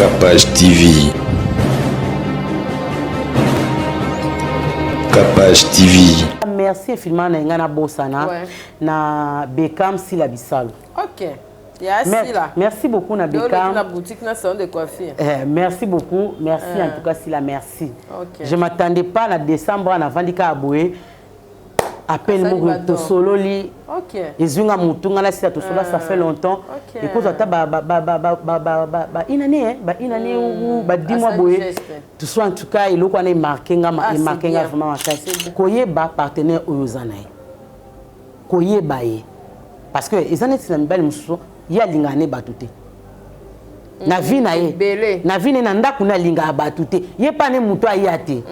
Capage TV. Capage TV. Merci infiniment na nga na bosana ouais. na Beckham Sila Bisalo. OK. Ya Sila. Merci beaucoup na Beckham. Na boutique na salon de coiffure. Eh, merci beaucoup. Merci euh. en tout cas Sila, merci. Okay. Je m'attendais pas na décembre na vandika aboye. Appel moko tosololi. Okay. Ezwi nga mutu nga na Sila tosolola ça fait longtemps. Okay. Ekozwa ata ba ba ba ba ba ba ba ba ba une année hein, ba une année ou ba 10 mois boye. Tout ça en tout cas eloko wana emarqué nga Ah, emarqué c'est nga bien. vraiment makasi. C'est bien. Koyeba partenaire oyo oza na ye. Koyeba ye. Parce que eza neti na mibali mosusu ye alingaka ne bato te. Na vie na ye. Ebele. Na vie na ye na ndako na alingaka bato te. Ye pa ne moto aya te.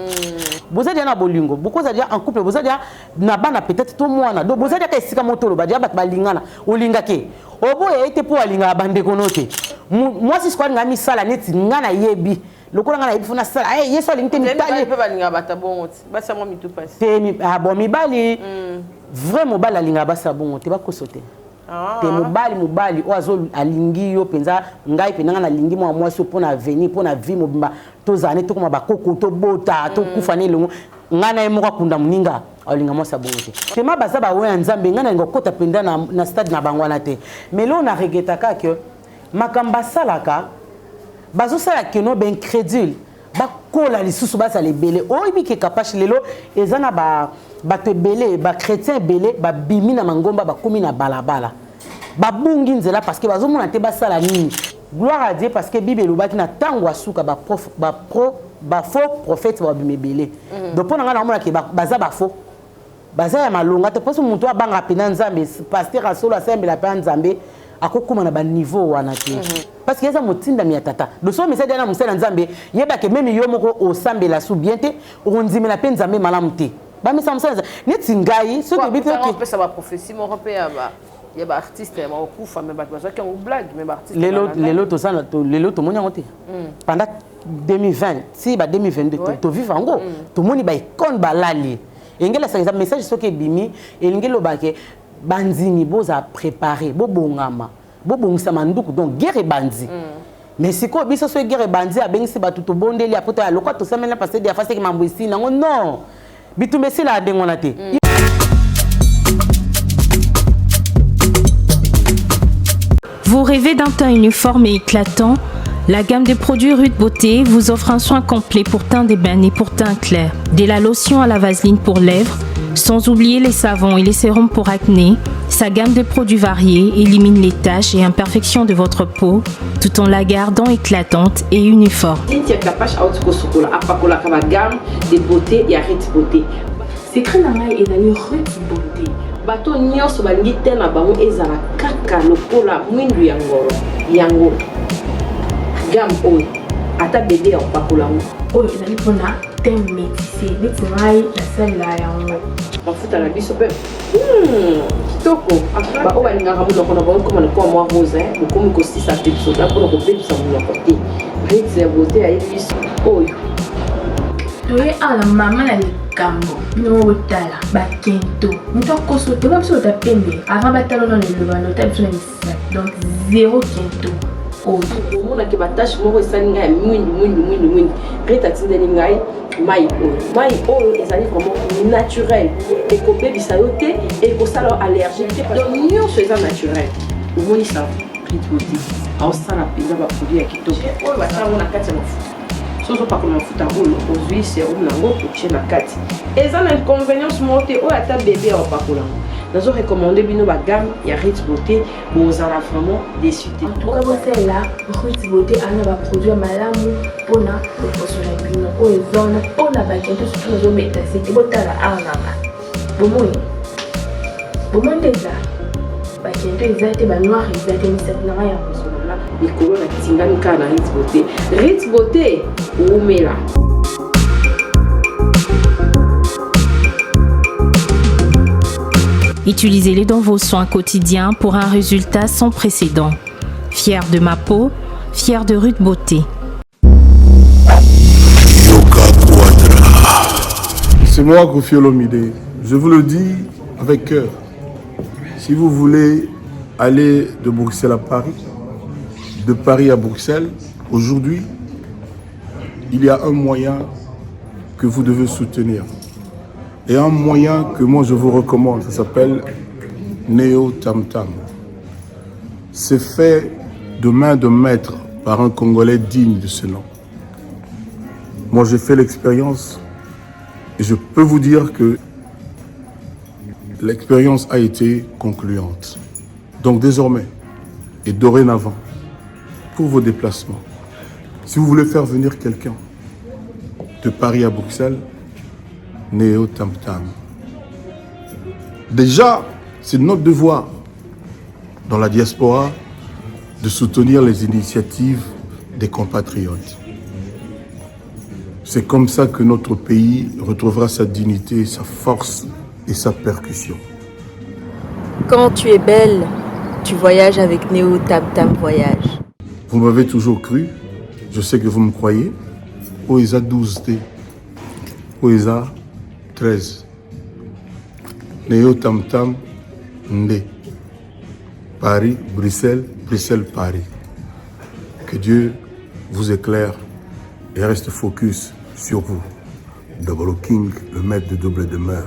Boza dia na bolingo, bokoza dia en couple, boza dia na bana peut-être to mwana. Donc boza dia ka esika moto oloba dia bato balingana. Olingake. Oboya ye te po alingaka bandeko no te. Mwasi sikoyo alingaka misala neti nga nayebi. Lokola nga nayebi fo nasala. Eh, Yesu alingi te Mibali mitali. mpe balingaka bato ya bongo te. Basi ya mwa mitu pasi. Te mi, ah bon mibali vrai mobali alingaka basi ya bongo te, bakoso te. Ah. Te mobali mobali oyo azo alingi yo mpenza, ngai mpenza nga nalingi mwa mwasi oyo mpona avenir, mpona vie mobimba, tozala ne tokoma bakoko, tobota, tokufa ne elongo. Ngai na ye moko akunda moninga, alinga mwasi ya bongo te. Tema baza ba oyo ya Nzambe, ngai nalinga kokota mpenza na, na stade na bango wana te. Mais lelo na regrettaka que makambo basalaka, bazosala keno ba incrédule, bakola lisusu bazala ebele. Oyebi ke Kapash lelo eza na ba bato ebele, ba chrétien ebele babimi na mangomba, bakomi na balabala, babungi nzela parce que bazomona te basala nini. Gloire à Dieu parce que Bible elobaki na tango ya suka ba prof, ba pro, ba faux prophètes babimi ebele. Donc pona nga naomona ke baza ba faux. Baza ya malonga te parce que moto abanga pena Nzambe, pasteur asolo asembela pe Nzambe akokoma na ba niveau wana te. Parce que eza motindami ya tata. Donc so message na mosala Nzambe, yeba ke même yo moko osambela sou bien te, okondimela pe Nzambe malamu te. Ba misa mosala Nzambe. Neti ngai soki obi pe Quoi, ke pesa ba prophétie moko pe ya ba ya ba artiste ya bakokufa mais bato bazwaki yango blague mais ba artiste lelo balandaki. lelo tosala to lelo tomoni yango te. Pendant 2020 si ba 2022 to vivre yango, tomoni ba icône balali. Engela sangisa message soki ebimi, elingi loba ke bandimi boza préparer, bobongama, bobongisa manduku, donc guerre ebandi. Mais sikoyo biso soki guerre ebandi, abengisi bato tobondeli apo ya lokwa tosameli na pasteur dia faseki mambo esili nango non. Bitumba esila ndenge wana te. Vous rêvez d'un teint uniforme et éclatant? La gamme de produits Ruth Beauté vous offre un soin complet pour teint d'ébène et pour teint clair. De la lotion à la vaseline pour lèvres, sans oublier les savons et les sérums pour acné, sa gamme de produits variés élimine les taches et imperfections de votre peau tout en la gardant éclatante et uniforme. Cynthia Kapash auti kosukola apakolaka ba gamme de beauté ya Ruth Beauté. Secret na ngai ezali Ruth Beauté. Bato nyonso balingi te na bango ezala kaka lokola mwindu ya ngolo. Yango gamme oyo ata bebe ya kopakola yango. Oyo ezali mpona teint métissé neti ngai nasalela yango. Mafuta na biso pe kitoko. Ba oyo balingaka monoko na bango ekoma lokola mwa rose, hein? Bokomi kosisa pe biso ta mpona kobebisa monoko te. Ruth ya beauté ayebi biso oyo. Toye awa na mama na likambo bino moko botala bakento moto akoso te biso ota pembe avant batala nano eloba na ota biso na misapi donc zéro kento oyo omonaki batache moko esali ngai ya mwindu mwindu mwindu mwindu. Ruth atindeli ngai mai oyo. Mai oyo ezali vraiment naturel, ekobebisa yo te, ekosala yo allergie te, donc nyonso eza naturel. Omoni sa Ruth Beauté aosala mpenza ba produit ya kitoko oyo batia yango na kati ya mafuta. Soki ozopakola mafuta oyo, ozwi sérum nango otie na kati, eza na inconvénience moko te. Oyo ata bébé ya opakola yango. Nazo recommander bino ba gamme ya Ruth Beauté, bozala vraiment déçu te. En tout cas bosalela Ruth Beauté ana ba produit ya malamu mpona loposo na bino oyo eza wana mpona bakento surtout nazobeta sete botala awa na nga bomoi bomoi nde eza bakento eza te, ba noir eza te, misapi na ngai ya kozonga likolo na tingami kaka na Ruth Beauté. Ruth Beauté wumela. Utilisez-les dans vos soins quotidiens pour un résultat sans précédent. Fière de ma peau, fière de Ruth Beauté. C'est moi, Koffi Olomide. Je vous le dis avec cœur. Si vous voulez aller de Bruxelles à Paris, de Paris à Bruxelles, Aujourd'hui, il y a un moyen que vous devez soutenir. Et un moyen que moi je vous recommande, ça s'appelle Neo Tam Tam. C'est fait de main de maître par un Congolais digne de ce nom. Moi j'ai fait l'expérience et je peux vous dire que l'expérience a été concluante. Donc désormais et dorénavant, pour vos déplacements, si vous voulez faire venir quelqu'un de Paris à Bruxelles, Néo Tam Tam. Déjà, c'est notre devoir dans la diaspora de soutenir les initiatives des compatriotes. C'est comme ça que notre pays retrouvera sa dignité, sa force et sa percussion. Quand tu es belle, tu voyages avec Néo Tam Tam Voyage. Vous m'avez toujours cru, je sais que vous me croyez. Oesa 12T, Oesa 13. Néo Tam Tam Ndé. Paris, Bruxelles, Bruxelles, Paris. Que Dieu vous éclaire et reste focus sur vous. Double King, le maître de double demeure.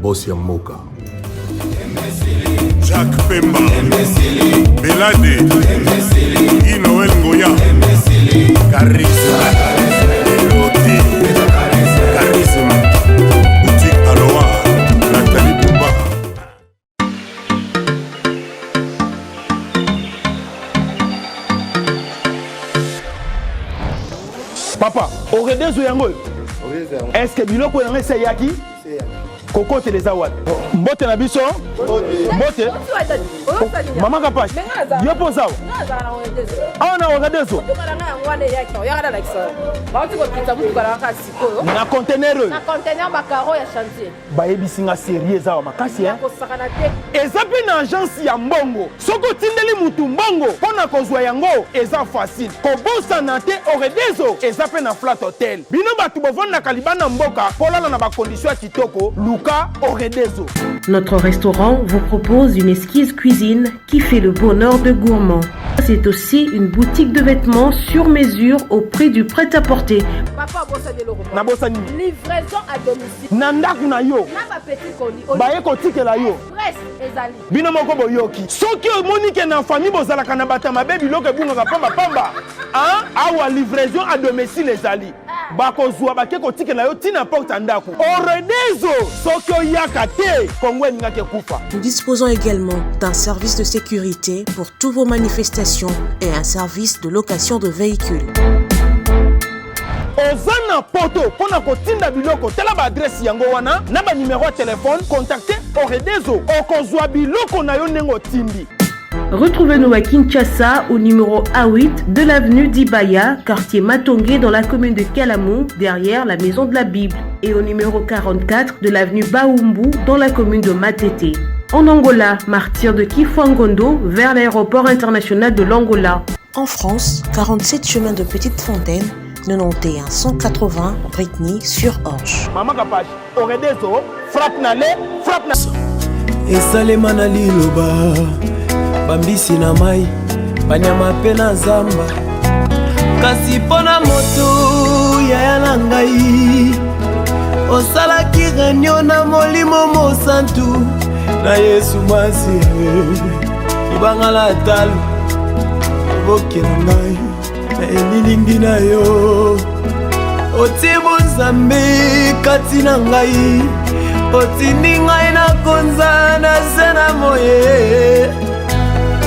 Bossia Moka. Jacques Pemba, Belade, Guy Noël Ngoya, Charisme, Elote, Charisme, Boutique Aloha, Nathalie Bouba. Papa, oredezo yango oyo est ce que biloko yango esi eyaki kokotela eza wapi mbote na biso mbote mama kapash yo mpo ozawa awa na oredezo na contener oyo Bayebisi nga serie eza awa makasi hein. Eza pe na agence ya mbongo soki otindeli mutu mbongo pona kozua yango eza facile kobosana te oredezo eza pe na flat hotel bino batu bovandaka libanda mboka polala na ba condition ya kitoko luka oredezo. Notre restaurant vous propose une esquisse cuisine qui fait le bonheur de gourmands. C'est aussi une boutique de vêtements sur mesure au prix du prêt-à-porter. Papa obosani eloko moko. Nabosani nini? Livraison à domicile. Na ndako na yo. Na ba petits colis. Baye kotikela yo. Express ezali. Bino moko boyoki. Soki omoni ke na famille bozalaka na bato ya mabe biloko ebungaka pamba pamba. Hein? Awa livraison à domicile ezali. Bakozua bake kotikela yo ti na porte ya ndako. Oredezo soki oyaka te Congo elingaki ekufa. Nous disposons également d'un service de sécurité pour toutes vos manifestations et un service de location de véhicules. Oza na poto mpo na kotinda biloko tala ba adresse yango wana na ba numero ya telefone contacte Oredezo okozua biloko na yo ndenge otindi. Retrouvez-nous à Kinshasa au numéro A8 de l'avenue d'Ibaya, quartier Matongé dans la commune de Kalamu, derrière la maison de la Bible, et au numéro 44 de l'avenue Baumbu dans la commune de Matete. En Angola, martyr de Kifuangondo vers l'aéroport international de l'Angola. En France, 47 chemin de Petite Fontaine, 91 180 Brittany sur Orge. Maman Kapash, Oredezo, frappe na le, frappe na. Esalema na liloba, bambisi na mai, banyama mpe na zamba. Kasi mpo na moto yaya na ngai, osalaki reunion na Molimo Mosantu na Yesu Masiya, libanga la talo obokela ngai na elilingi na yo. Otie bonzambe kati na ngai, otindi ngai nakonza na se na moye.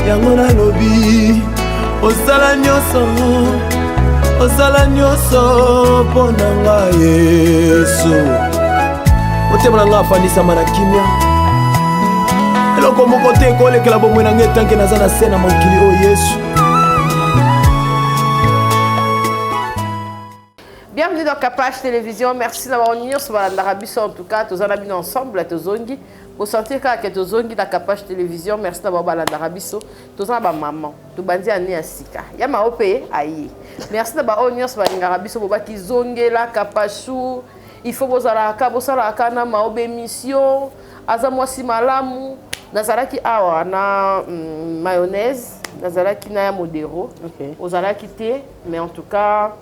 Yango nalobi osala nyonso, osala nyonso mpo na ngai Yesu. Motema na ngai afandisama na kimia, eloko moko te ekolekela bomoi na ngai etanke naza na se na mokili oyo Yesu. Bienvenue dans Kapash Télévision. Merci d'avoir nyonso balandaka biso en tout cas tozala bino ensemble tozongi bosentir kaka ke tozongi na Kapash Télévision. Merci d'avoir balandaka biso. Tozala ba maman tobandi année ya sika ya mao pe aye. Merci na ba oyo nyonso balingaka biso bobaki zongela Kapashou. Il faut bozalaka bosalaka na mao bémission aza mwasi malamu. Nazalaki awa na mayonnaise. Nazalaki na ya Modero. Ozalaki te, mais en tout cas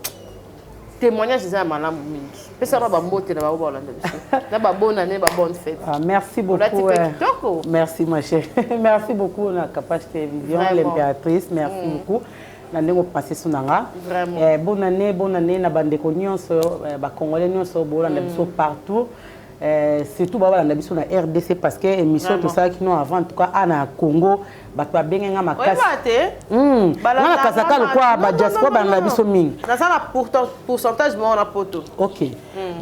témoignage eza ya malamu mingi. Pesa ba bambote na bango baolanda biso. Na ba bonne année, ba bonne fête. Ah, merci beaucoup. Olati pe kitoko. Merci ma chérie. Merci beaucoup na Kapash Télévision, l'impératrice. Merci beaucoup. Na ndenge opase so na nga. Vraiment. Eh, bonne année, bonne année na bandeko nyonso, ba congolais nyonso bolanda biso partout. Surtout babalanda biso na RDC parce que émission tosalaki no avant, en tout cas ana Congo bato babenge nga makasi. Oyeba te. Nga na kasaka lokwa ba diaspora balanda biso mingi. Naza na pourcentage moko na poto. Ok.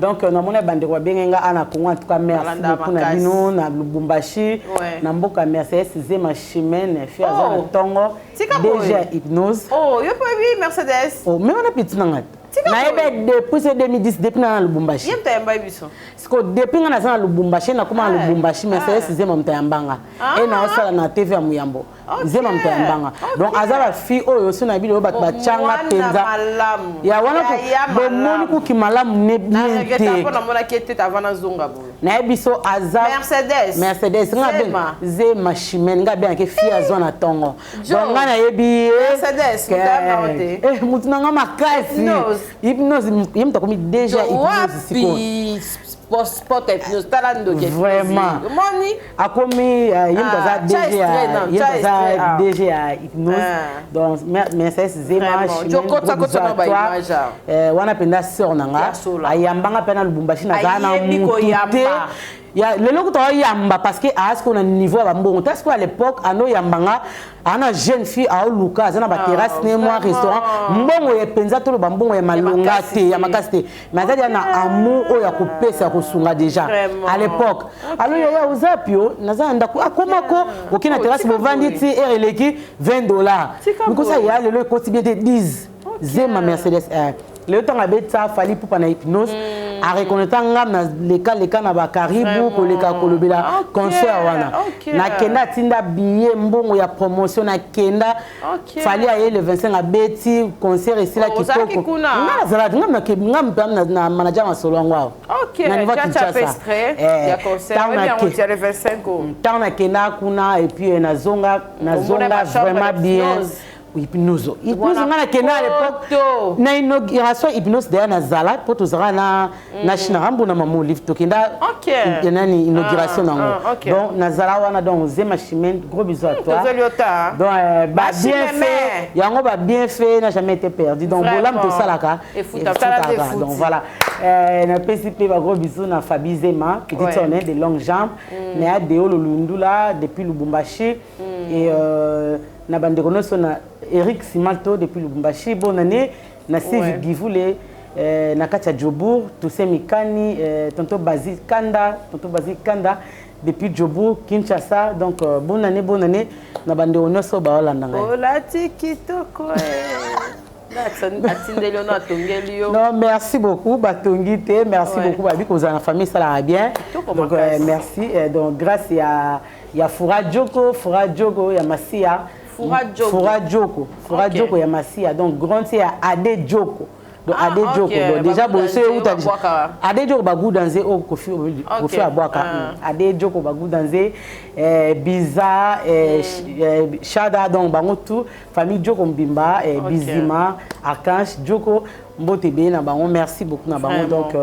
Donc namoni bandeko babenge nga ana Congo, en tout cas merci beaucoup na bino na Lubumbashi, na mboka Mercedes Zema Chimène fi aza na tongo déjà hypnose. Oh, yo pe bi Mercedes. Oh, mais on a petit na nga. Nayebi depuis ce 2010, depuis na Lubumbashi. Ye mtayamba biso. Siko depuis nga naza na Lubumbashi, nakoma na Lubumbashi, Mercedes Zema mtayambanga. E na osala na TV ya Muyambo. Zema mtayambanga. Donc aza ba fille oyo so na bilo bato bachanga penza. Ya wana bomoni kuki malamu ne bien te. Na namonaki ete avant nazonga boye. Nayebi so aza Mercedes. Mercedes nga ben Zema Chimène nga ben ke fille azwa na tongo. Donc nga nayebi Mercedes eh mutu na nga makasi. Hypnose ye mutu akomi déjà hypnose sikoyo. Sport hypnose tala ndoki vraiment. Omoni akomi ye mutu aza DG ya ye mutu aza DG ya hypnose. Donc Mercedes Zema Chimène wana mpenza sœur na nga ayambanga mpe na Lubumbashi nazala na mutu te. Ya lelo kuta oyamba parce que aasiko na niveau ya bambongo te, asiko à l'époque anoyamba nga ana jeune fille aoluka aza na ba terrasse ne mwa restaurant mbongo ya penza toloba mbongo ya malonga te ya makasi te, mais aza na amour oyo ya kopesa ya kosunga déjà à l'époque. Alors yaya oza pio naza na ndako akomako oke na terrasse bovandi ti heure eleki $20 mikosa ya lelo ekoti bien te 10 Zema Mercedes. Lelo ntango abetisa Fally Ipupa na hypnose areconnaître nga na leka leka na bakaribu koleka kolobela concert wana nakenda atinda billet mbongo ya promotion nakenda Fally aye le 25 abeti concert esila kitoko nga nazalaki nga nga na manager masolo yango awa na niveau Kinshasa. Ntango nakenda kuna et puis nazonga nazonga vraiment bien. Hypnose. Hypnose nga nakenda à l'époque na inauguration hypnose d'ailleurs nazala po tozalaka na na China Rambo na Mama Olive tokenda nani inauguration nango. Donc nazala wana, donc Zema Chimène, gros bisous à toi. Donc ba bien fait yango, ba bien fait n'a jamais été perdu. Donc bolamu tosalaka efutaka. Donc voilà, napesi mpe ba gros bisous na Fabi Zema, petite sonne de longues jambes, na ya Deo Lolundula depuis Lubumbashi et na bandeko nyonso na Eric Simalto depuis Lubumbashi, bonne année na Sylvie Givule na kati ya Jobourg, Toussaint Mikani, tonton Basile Kanda, tonton Basile Kanda depuis Jobourg Kinshasa. Donc bonne année, bonne année na bandeko nyonso baolanda ngai. Olati kitoko atindeli yo na atongeli yo. Non, merci beaucoup batongi te, merci beaucoup babi kozala na famille esalaka bien. Donc merci, donc grâce ya ya Fura Djoko, Fura Djoko ya Masia. Fura Djoko. Fura Djoko, Fura Djoko ya Masia. Donc grande c'est ya Ade Djoko. Donc Ade Djoko. Donc déjà bon c'est où t'as Ade Djoko bagou danser au Kofi Kofi abwaka. Ade Djoko bagou danser Biza Shada, donc bango tout famille Djoko Mbimba, Bizima, Archange Djoko mbote bien na bango, merci beaucoup na bango. Donc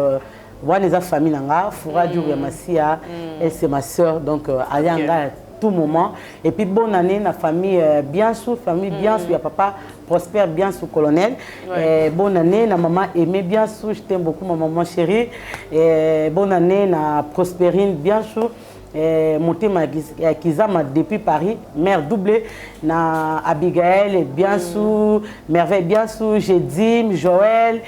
wana eza famille na nga, Fura Djoko ya Masia, elle c'est ma sœur, donc ayanga à tout moment. Et puis bonne année na famille Biansou, famille Biansou ya papa Prosper Biansou colonel. Bonne année na maman Aimée Biansou, je t'aime beaucoup ma maman chérie. Bonne année na Prosperine Biansou, motema ya Kizama depuis Paris, mère doublée na Abigaël Biansou, Merveille Biansou, Jedim, Joël,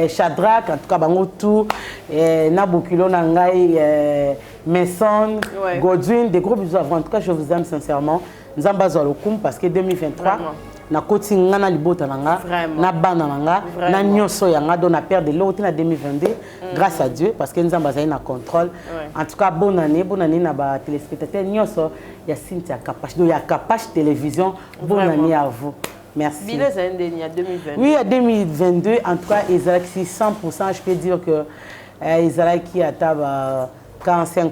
Shadrach, en tout cas bango tout, na bokilo na ngai Mason, Godwin, des gros bisous à vous. En tout cas, je vous aime sincèrement. Nzamba azwa lokumu parce que 2023 nakoti nga na libota na nga, na bana na nga, na nyonso ya nga, donc na perdre l'autre na 2022 grâce à Dieu parce que Nzamba azali na contrôle. En tout cas bonne année, bonne année na ba téléspectateurs nyonso ya Cynthia Kapash, donc ya Kapash Télévision, bonne année à vous. Merci. Bilan ya 2022. Oui, à 2022 en tout cas ezalaki 100%, je peux dire que ezalaki ata ba 45%.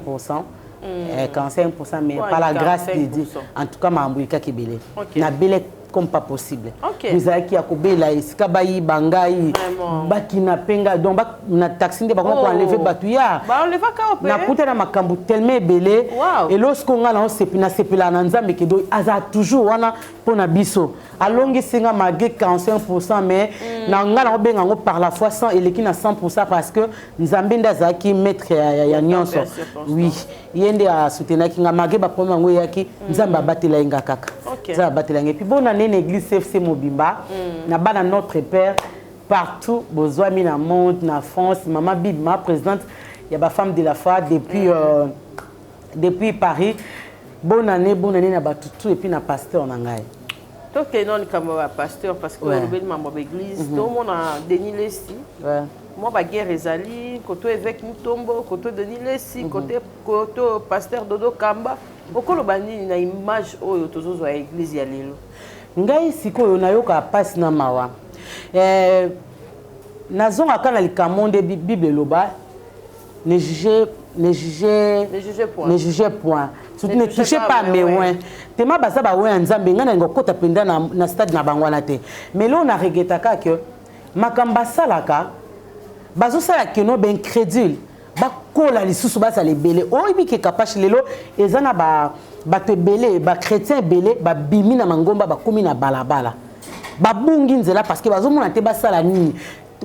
45%, mais par la grâce de Dieu. En tout cas, ma mbouika kibele. Na bele. comme pas possible. Ezalaki ya kobela esika bayiba ngai, bakinape ngai, donc na taxi nde bakoma koenlever bato ya nakuta na makambo tellement ebele. Elosiko ngai nasepelaka na Nzambe ke do azala toujours wana mpo na biso. Alongisi nga malgré 45, mais na ngai nakobenga yango par la foi 100 eleki na 100, parce que Nzambe nde azalaki maître ya nyonso. Oui, ye nde asoutenaki nga malgré baproblème yango eyaki. Nzambe abatela ye nga kaka. Nzambe abatela nga. Et puis bona nene église CFC mobimba na bana Notre Père partout bozwami na monde, na France, mama Bibi, ma présidente ya bafemme de la foi depuis Paris. Bonne année, bonne année na bato tout et puis na pasteur na ngai. Tokende nano likambo ya bapasteur, parce que olobeli mambo ya baéglise. Tomona Denis Lesi, mwa baguerre ezali koto évêque Mutombo, koto Denis Lesi, koto pasteur Dodo Kamba. Okoloba nini na image oyo tozozwa ya église ya lelo? Ngai sikoyo nayoka mpasi na mawa. Nazongaka na likambo nde Bible eloba: ne jugez, ne jugez, ne jugez point. Ne jugez point, surtout ne touchez pas mes oints. Tema baza baoints ya Nzambe. Ngai nalinga kokota mpenza na stade na bango wana te, mais lelo na regrettaka ke makambo basalaka, bazosala keno baincrédule bakola lisusu, bazala ebele. Oyebi ke Kapache, lelo eza na bato ebele, bachrétien ebele babimi na mangomba, bakomi na balabala, babungi nzela, parce que bazomona te basala nini.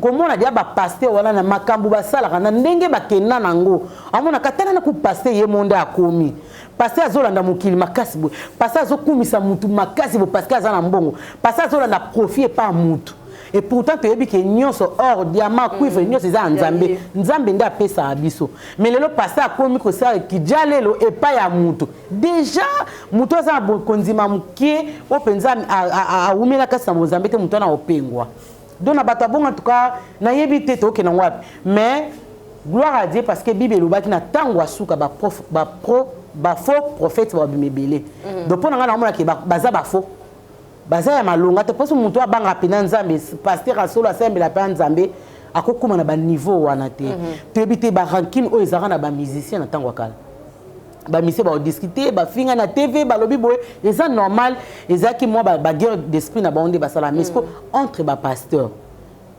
Komona dia bapasteur wana na makambo basalaka na ndenge bakenda nango, amonaka tala na ku pasteur ye mo nde akomi pasteur, azolanda mokili makasi boye, pasteur azokumisa mutu makasi boye, parce que aza na mbongo, pasteur azolanda profit epa mutu. Et pourtant toyebi ke nyonso, or, diamant, cuivre, nyonso eza ya Nzambe. Nzambe nde apesaka biso. Mais lelo pasteur akomi kosala kidja lelo epai ya mutu. Déjà mutu aza na kondima moke oyo mpenza awumela kasi na bozambe te, mutu wana opengwa. Donc na bato abongo, en tout cas nayebi te tokende yango wapi. Mais gloire à Dieu, parce que Bible elobaki na ntango asuka bafaux prophète babima ebele. Donc mpo na ngai naomonaki baza bafaux, baza ya malonga te, mposo moto abangaka mpena Nzambe, pasteur asolo asambela mpe ya Nzambe, akokóma na baniveau wana te. Toyebi te barancune oyo ezalaka na bamusicien na ntango ya kala. Bamusicien baodiscute, bafinga na TV, balobi boye, eza normal. Ezalaki mwa baguerre d'esprit na bango nde basala. Mais siko entre bapasteur,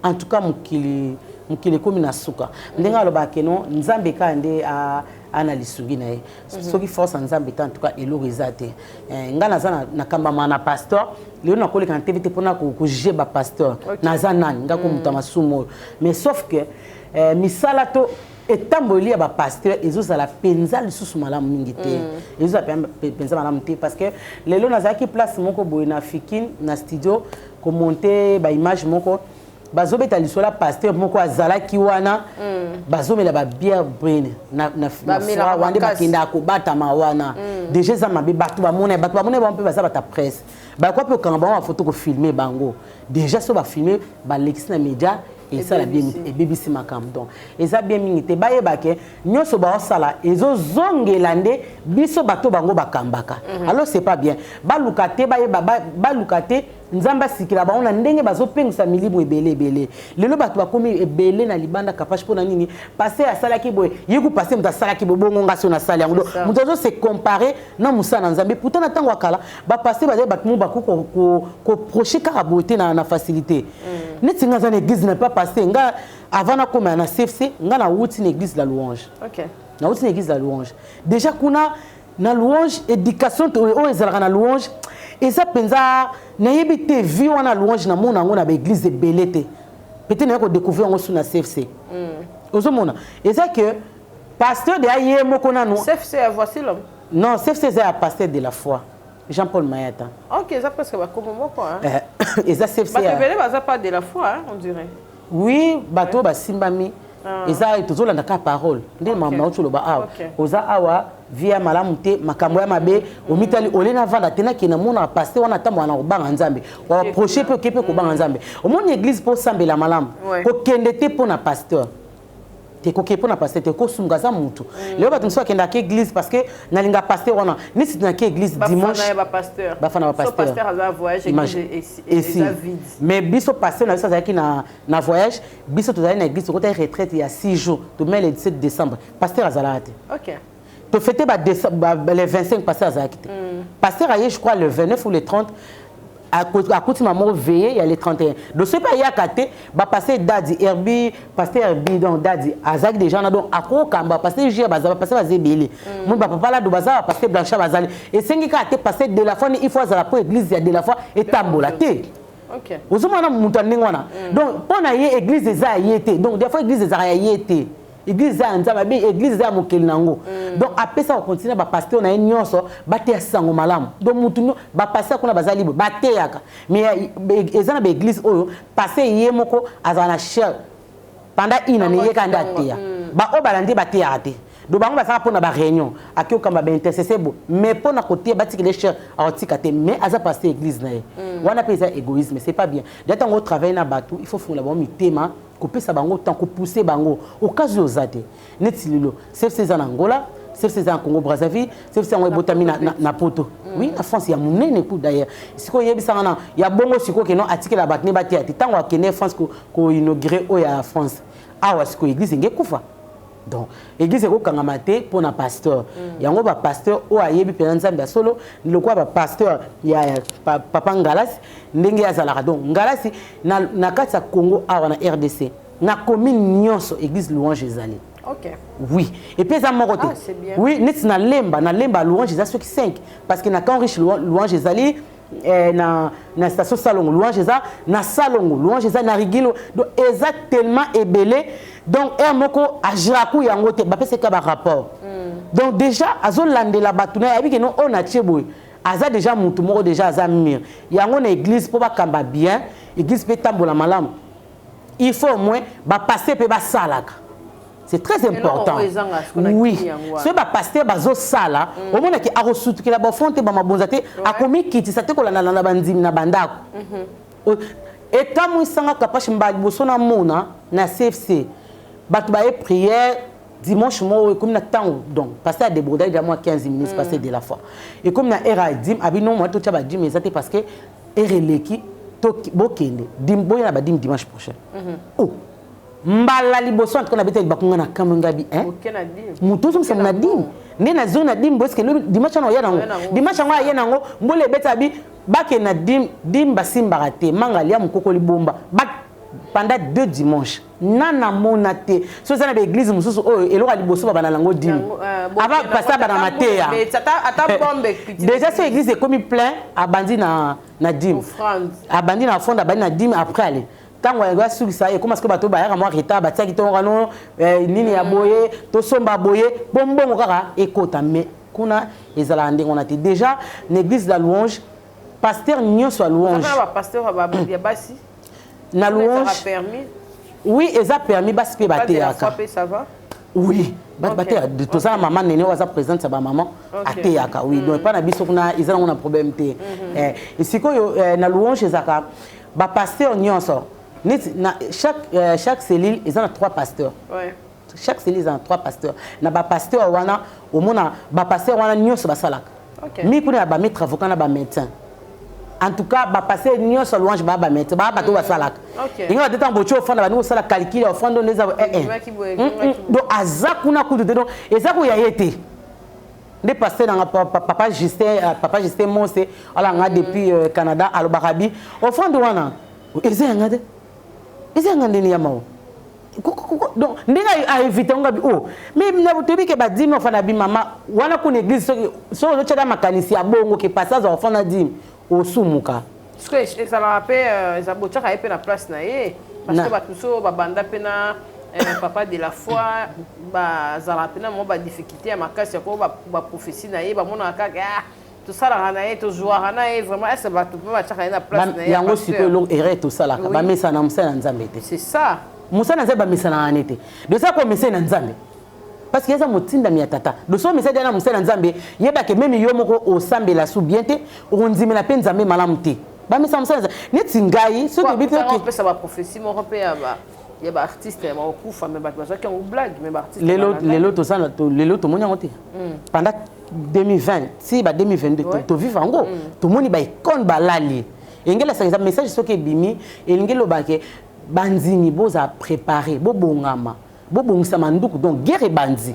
en tout cas mokili ekómi na suka. Ndenge alobaka keno Nzambe kaka nde ana lisungi na ye. Soki force ya Nzambe te, en tout cas eloko eza te. Ngai naza nakambama na pasteur. Lelo nakoleka na TV te mpona kojuger bapasteur. Naza nani ngai komuta masumu oyo? Mais sauf que misala to etamboli ya bapasteur ezozala mpenza lisusu malamu mingi te, ezozala mpenza malamu te, parce que lelo nazalaki place moko boye na Fikine, na studio, komonter baimage moko. Bazobeta lisolo ya pasteur moko azalaki wana, bazomela babière brune na Bamelaka froid wana nde makasi. Bakendaka kobatama wana. Déjà eza mabe. Bato bamona bango mpe baza bato ya presse, bakoka mpe kokanga bango bafoto, kofilmer bango. Déjà so bafilmer, balekisi na média, esala bien, ebebisi makambo. Donc eza bien mingi te. Bayeba ke nyonso baosala ezozongela nde biso bato bango bakambaka. Alors c'est pas bien. Baluka te, bayeba baluka te. Nzambe asikila bango na ndenge bazopengwisa milimo ebele ebele. Lelo bato bakomi ebele na libanda, Kapache. Mpo na nini? Pasteur asalaki boye, ye ku pasteur moto asalaki boye, bongo nga so nasali yango. Donc moto azo se comparer na mosala na Nzambe. Pourtant na ntango ya kala, bapasteur bazali bato mo bakoki koapprocher kaka boye te na facilité. Neti nga aza na église na pa pasteur nga, avant nakóma na CFC, nga nawuti na église La Louange. Nauti na église La Louange. Déjà kuna na Louange, éducation oyo ezalaka na Louange eza mpenza, nayebi te, vie wana Louange namona yango na baéglise ebele te. Peut-être naye kodécouvrir yango su na CFC. Ozomona eza ke pasteur de aye moko nanu. CFC ya Voici l'homme? Non, CFC eza ya pasteur de la foi Jean-Paul Mayata. Ok, eza presque bakomo moko, hein? Eza CFC. Bato ebele baza pas de la foi, hein, on dirait. Oui, bato oyo basimbami eza tozolanda kaka parole nde mama nauti oloba awa. Oza awa, vie ya malamu te, makambo ya mabe, omitali ole navanda te, nakende namonaka pasteur wana atamboka na kobanga Nzambe, oapprocher mpe oke mpe kobanga Nzambe. Omoni église mpo osambela malamu. Kokende te mpo na pasteur te, kokende mpo na pasteur te, kosumuka aza mutu. Lelo bato mosusu bakendaka église parce que nalinga pasteur wana. Neti naki église dimanche. Bafana ya bapasteur. Bafana So bapasteur. Pasteur aza voyage, Imagine. église Esi. eza vide. Mais biso, pasteur na biso azalaki na voyage. Biso tozali na église, tokotaki retraite ya 6 jours, tomai le 17 décembre, pasteur azalaka te. Tofêter ba, le 25, pasteur azalaki te. Pasteur aye, je crois, le 29 ou le 30. Akuti mama moko veille ya le 31. Donc soki mpe ayaka te, bapaster Dadi Herbi, paster Herbi, donc Dadi azalaki déjà wana, donc akokamba paster Jia, baza bapaster, baza ebele. Moi bapapa Lado baza, bapaster Blanchard bazali. Esengi kaka te paster de la foi il faut azala mpo église ya de la foi etambola te. Ozomona moto ya ndenge wana. Donc mpo na ye, église eza ya ye te. Donc des fois église ezalaka ya ye te, église eza ya Nzambe, abe église eza ya mokili nango. Donc apesa kocontinue bapaster na ye nyonso bateya sango malamu. Donc mutu bapaster kuna baza libre, bateyaka, mais eza na baéglise oyo paster ye moko azala na chaire pendant une année, ye kaka nde ateya. Baoyo balandi bateyaka te. Donc bango bazalaka mpona baréunion, aki okamba baintercesseur bo, mais mpona koteya batikele chaire, akotika te. Mais aza paster église na ye wana mpe eza égoïsme, c'est pas bien. Déjà ntango otravaille na bato, il faut fungola bango mitema, kopesa bango temps, kopousse bango au cas oyo oza te. Neti lelo CFC eza na Angola, CFC eza na Congo Brazzaville, CFC yango ebotami na poto, oui, na France ya monene ku. D'ailleurs sikoyo oyebisanga na ya bongo sikoyo keno atikela bato ne bateya te. Ntango akende France koinaugure oyo ya France awa, sikoyo église enge ekufa. Donc église ekokangama te mpo na pasteur. Yango bapasteur oyo ayebi mpenza Nzambe ya solo, lokola bapasteur ya papa Ngalasi ndenge azalaka. Donc Ngalasi na kati ya Congo awa na RDC, na commune nyonso église louange ezali. Oui, et puis eza moko te. Ah, c'est bien. Oui, neti na Lemba, na Lemba louange eza soki 5, parce que na Camp Riche louange ezali, na station Salongo louange eza, na Salongo louange eza, na Rigilo. Donc eza tellement ebele. Donc heure moko agiraku yango te, bapesaka barapport. Donc déjà azolandela bato na ye, ayebi keno oyo natie boye aza déjà mutu moko, déjà aza mûr. Yango na église, mpo bakamba bien église mpe etambola malamu, il faut au moins bapaster mpe basalaka, c'est très important. Oui, soki bapaster bazosala, omonaki akosutukela bafond te, bamabonza te, akomikitisa te kolandana bandimi na bandako. Ekamwisanga Kapache, mbala liboso namona na CFC bato baye prière dimanche moko, ekomi na ntango, donc pasteur adébordaki déjà mwa 15 minutes. Pasteur de la foi, ekomi na heure ya dîme, abi non, mwa totya badîme eza te parce que heure eleki, bokende, boya na badîme dimanche prochain. Oh, mbala liboso antuka nabeta libakunga na kamwe ngabi moto ozongisa na dîme nde nazongi na dîme boeske dimanche wana oya nango, dimanche yango aye nango mbula ebeta, bi bakende na dîme, dîme basimbaka te, manga lia mokoko libomba pendant deux dimanches nanamona te. So eza na baéglise mosusu oyo eloko ya liboso babanda nango dîme avant pasteur abanda mateya. Déjà so église ekomi plein, abandi na dîme, abandi na offrande, abandi na dîme, après ale ntango yango asukisa, ekoma sikoyo bato bayaka mwa retard, batiaki ntongo kano nini ya boye, tosomba boye mpo mbongo kaka ekota. Mais kuna ezalaka ndenge wana te. Déjà na église la louange, pasteur nyonso ya louange na louange, oui, eza permis, basi mpe bateyaka. Oui, bato bateyaka. Toza na mama Nene oyo aza présidente ya bamama, ateyaka, oui. Donc epai na biso kuna eza nango na problème te. Sikoyo na louange ezalaka bapasteur nyonso neti na chaque cellule eza na trois pasteurs. Chaque cellule eza na trois pasteurs. Na bapasteur wana, omona bapasteur wana nyonso basalaka mi kuna ya bamaître avocat na bamédecin. En tout cas bapasteur nyonso louange baya bamédecin, baya bato basalaka. Ndenge bate ntango botie offrande, bandi kosala calcul ya offrande oyo eza. Donc aza kuna kutu te, donc eza koya ye te. Nde pasteur nanga papa Justin, papa Justin Mose alanga depuis Canada, alobaka bi offrande wana eza yanga te, eza yanga ndeni ya mawa. Donc ndenge aévite ngo bi oh, mais na toyebi ke badîme ofanda bi mama wana kuna église, soki soki ozotyaka makanisi ya bongo ke pasteur azwa ofanda dîme, osumuka. Ezalaka mpe eza botiaka ye mpe na place na ye, parce que bato mosusu babanda mpe na papa de la foi, bazalaka mpe na mwa badifficulté ya makasi ya ko baprophétie na ye, bamonaka kaka ah, tosalaka na ye, tozwaka na ye vraiment ese bato mpe batiaka ye na place na ye. Yango sikoyo eloko erreur tosalaka, bamesana na mosala na Nzambe te. C'est ça. Mosala na Nzambe bamesanaka ne te. Donc eza komesana na Nzambe parce que eza motindami ya tata. Donc so omesani na mosala na Nzambe, yebake même yo moko osambela su bien te, okondimela mpe Nzambe malamu te. Bamesana mosala na Nzambe neti ngai soki oyebi te. Opesa baprophétie moko mpe ya baartiste ya bakokufa, mais bato bazwaki yango blague, mais baartiste lelo lelo tozala, lelo tomoni yango te. Pendant 2020 ti ba 2022 tovivre yango, tomoni baicone balali. Elingi elasaka eza message, soki ebimi elingi elobake bandimi bozala préparé, bobongama, bobongisa manduku. Donc guerre ebandi.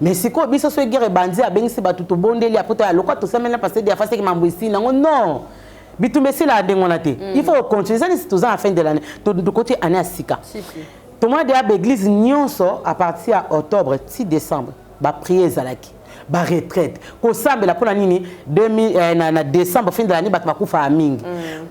Mais sikoyo biso soki guerre ebandi, abengisi bato, tobondeli apo toya lokwa, tosameli na pasteur diafa seki mambo esili nango. Non. Bitumba esilaka ndenge wana te. Il faut continuer. Eza neti toza na fin de l'année, tokoti année ya sika. Tomona deya baeglise nyonso à partir ya octobre ti décembre, baprière ezalaki, baretraite, kosambela. Mpona nini? 2000, na décembre, fin de l'année, bato bakufaka mingi.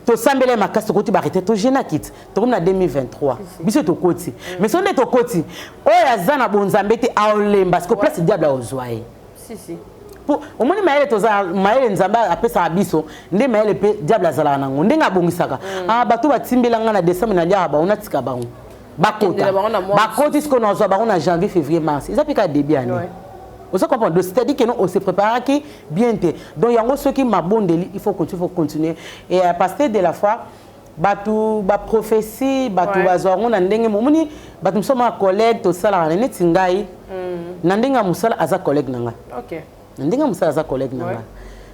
Tosambela ye makasi, tokoti baretraite, togenaki ti tokomi na 2023. Biso tokoti, mais so nde tokoti, oyo aza na bonzambe te aolemba parce que place diable aozwa ye. Si si. Po omoni mayele, toza mayele Nzambe apesaka biso nde mayele mpe diable azalaka nango ndenge abongisaka. Ah, bato batimbela nga na décembre, naliaka bango, natika bango bakota. Bakendela bango na mois. Bakoti sikoyo, nazwa bango na janvier, février, mars, eza mpe kaka début année. Ozo comprendre? Donc c'est à dire que non, on se préparaki bien te. Donc yango soki mabondeli, il faut continuer, il faut continuer. Et pasteur de la foi, bato baprophétie, bato bazwa yango na ndenge momoni. Bato mosusu ma collègue tosalaka na neti ngai na ndenge ya mosala, aza collègue na ngai. Na ndenge ya mosala aza collègue na ngai,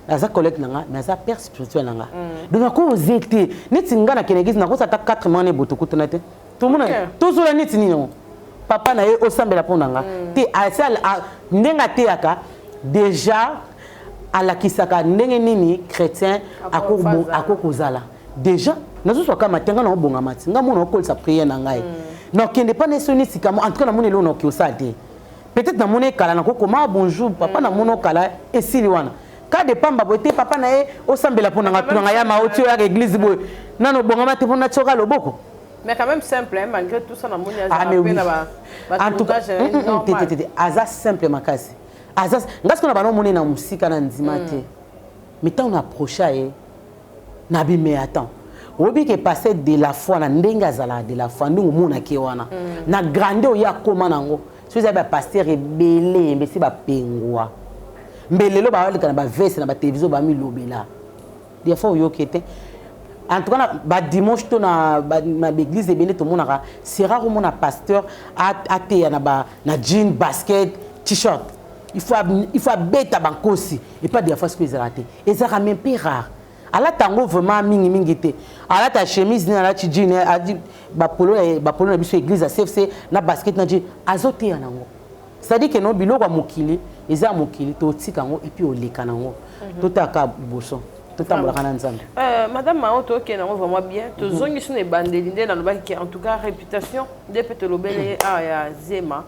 aza collègue na ngai, mais aza père spirituel na ngai. Donc nakoze te neti ngai nakende église, nakosa ata 4 mois na eboto kutana te, tomona tozola neti nini yango, papa na ye osambela mpo na nga te. Ndenge ateyaka déjà, alakisaka ndenge nini chrétien akoki kozala. Déjà nazozwaka matin, nga na obongama ti nga mona okolisa prière na ngai, nakende mpa na esoni sika. En tout cas namoni eloko nakoki osala te. Peut-être namoni ekala, nakokoma bonjour papa, namoni okala, esili wana ka de pamba boye te. Papa na ye osambela mpo na nga, tuna nga ya maoti oyo yaka église boye, nano obongama te mpo natioka loboko. Mais quand même simple, hein, malgré tout ça, namoni Ah mais oui, en tout cas te te te, aza simple makasi. Aza nga sikoyo na bana omoni na mosika na ndima te, mais ntango na approche ye nabi, mais attends, oyebi ke pasteur de la foi na ndenge azalaka, de la foi ndenge omonaki ye wana na grande oyo akóma nango, so eza bapasteur ebele mbesi bapengwa mbe lelo baleka na baveste na batelevizio, bamilobela. Des fois oyoki te. En tout cas na badimanche to na baeglise ebele tomonaka, c'est rare omona pasteur ateya na jean, basket, t-shirt. Il faut abeta bankosi epa. Des fois sikoyo ezalaka te, ezalaka même mpe rare. Alata yango vraiment mingimingi te. Alata chemise nini, alati jean, adi bapolo na biso église ya CFC na basket na jean, azoteya nango. C'est-à-dire que no biloko ya mokili eza ya mokili, totika yango et puis oleka nango, totaka liboso, totambolaka na Nzambe. Madame Mao, tokende yango vraiment bien. Tozongi so na ebandeli nde nalobaki ke en tout cas réputation nde mpe tolobeli awa ya Zema.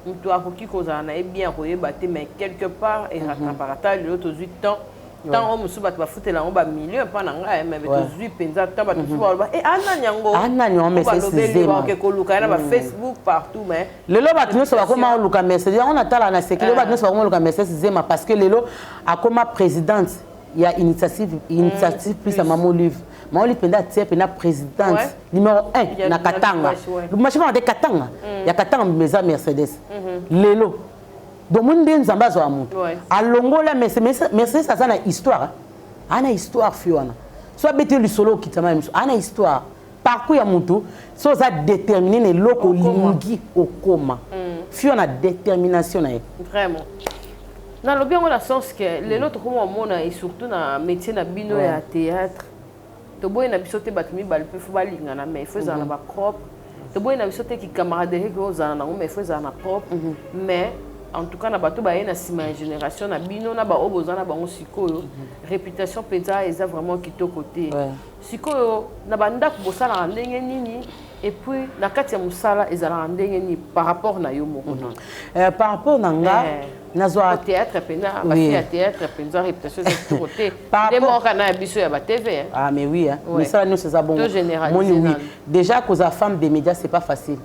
Moto akoki kozala na ye bien, akoyeba te, mais quelque part erattrapaka. Ta lelo tozwi temps, ntango oyo mosusu bato bafutela yango bamillion epa na ngai, mais tozwi mpenza temps, bato mosusu baloba e anani yango. Anani yango, Mercedes. Balobeli Zema. Baoke koluka ye na bafacebook partout, mais Lelo bato nyonso bakoma oluka Mercedes yango. Natala na seki, lelo bato nyonso bakoma oluka Mercedes Zema parce que lelo akoma présidente ya initiative plus ya Mama Olive. Mama Olive mpenza atie mpenza présidente numéro 1 na Katanga. Lubumbashi maka te, Katanga ya Katanga eza Mercedes lelo. Donc moni nde Nzambe azwaka moto alongola Mercedes. Aza na histoire, aa na histoire fi wana so abeti lisolo okitama ya miso, aa na histoire, parcours ya motu. So oza déterminé na eloko olingi okoma, fi wana détermination na ye. Vraiment nalobi yango na sens ke lelo tokoma omona, et surtout na métier na bino ya théâtre, toboyi na biso te bato mibale mpe fo balingana, mais il faut ezala na bapropre. Toboyi na biso te kicamaraderie ke ozala nango, mais il faut ezala na propre. Mais en tout cas na bato baye na nsima ya génération na bino na baoyo boza na bango sikoyo, réputation mpenza eza vraiment kitoko te. Sikoyo na bandako bosalaka ndenge nini? Et puis na kati ya mosala ezalaka ndenge nini par rapport na yo moko? Par rapport na nga, nazwa théâtre mpenza, bafille ya théâtre mpenza réputation eza kitoko te nde moko na ya biso ya batv. Ah mais oui, hein. Misala nyonso eza bongo. Moni, oui, déjà kozala femme des médias, c'est pas facile.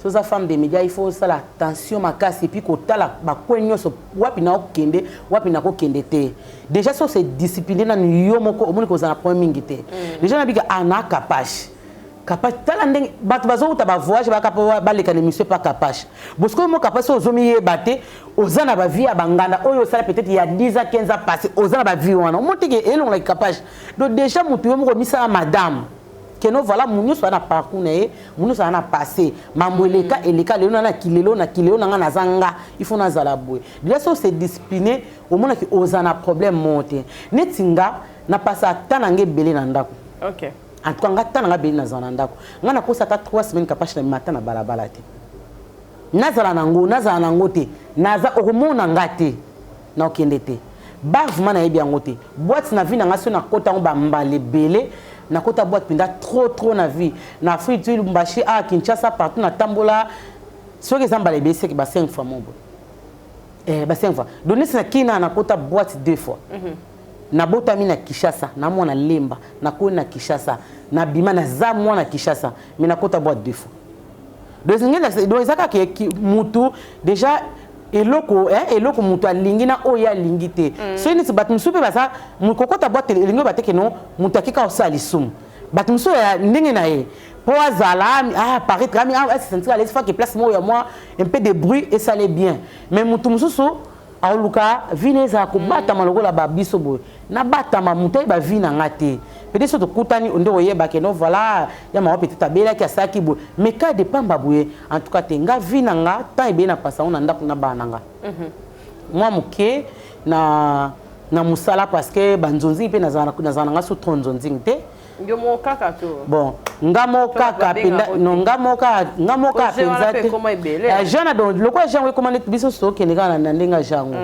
So oza femme des médias, il faut osala attention makasi et puis kotala bakwe nyonso, wapi na okende, wapi nakokende te. Déjà so se discipline nanu yo moko, omoni kozala na problème mingi te. Déjà nabika ana kapage, kapage, tala ndenge bato bazowuta bavoyage, baka mpo baleka na émission epa kapage. Bosikoyo mo kapage, so ozomiyeba te, oza na bavie ya banganda oyo osala peut-être ya 10 ans, 15 ans passé, oza na bavie wana, omoni teke elongolaki kapage. Donc déjà motu yo moko omisala madame keno, voilà, mu nyonso aza na parcours na ye, mu nyonso aza na passé, mambo eleka eleka. Lelo na kilelo na kilelo na nga naza nga, il faut nazala boye. Déjà so se discipline, omonaki oza na problème moko te. Neti nga napasa ata na nga ebele na ndako. En tout cas nga ta na nga ebele nazala na ndako. Nga nakosa ata 3 semaines kapashe na bima ata na balabala te. Nazala nango, nazala nango te, naza okomona nga te, nakokende te. Bar vraiment nayebi yango te. Boîte na vie na nga soki nakota yango ba mbala ebele, nakota boîte mpenza trop trop na vie. Na Afrique du Lubumbashi, awa Kinshasa partout natambola soki eza mbala ebele seke ba 5 fois moko boye. Eh, ba 5 fois. Donc neti na Kin awa nakota boîte 2 fois. Nabotami na Kinshasa, na mwana Lemba, nakoli na Kinshasa, nabima naza mwana Kinshasa, mais nakota boîte 2 fois. Donc donc eza kaka ke mutu déjà eloko eh, eloko mutu alingi na oyo ye alingi te. Soki neti bato mosusu mpe baza kokota boîte elingi oyo bateke no mutu akeka kosala lisumu. Bato mosusu ya ndenge na ye mpo azala ah, paraître ami ah, se sentir à l'aise, faut que place moko ya mwa un peu de bruit esale bien. Mais mutu mosusu aoluka vie na ezala kobatama lokola ba biso boye nabatama moto ayeba vie na nga te. Peut-être soki tokutani nde oyeba ke no voilà ya mama peut-être abelaki asalaki boye, mais cas de pamba boye en tout cas te. Nga vie na nga temps ebele na pasa yango na ndako na bana na nga mwa moke na mosala, parce que banzonzingi mpe nazala na nga so trop nzonzingi te. Yo moko kaka to? Bon, nga moko kaka mpenza non, nga moko kaka, nga moko kaka mpenza te. Jean donc lokola Jean ekoma neti biso tokende kaka na ndenge ya Jean ngo,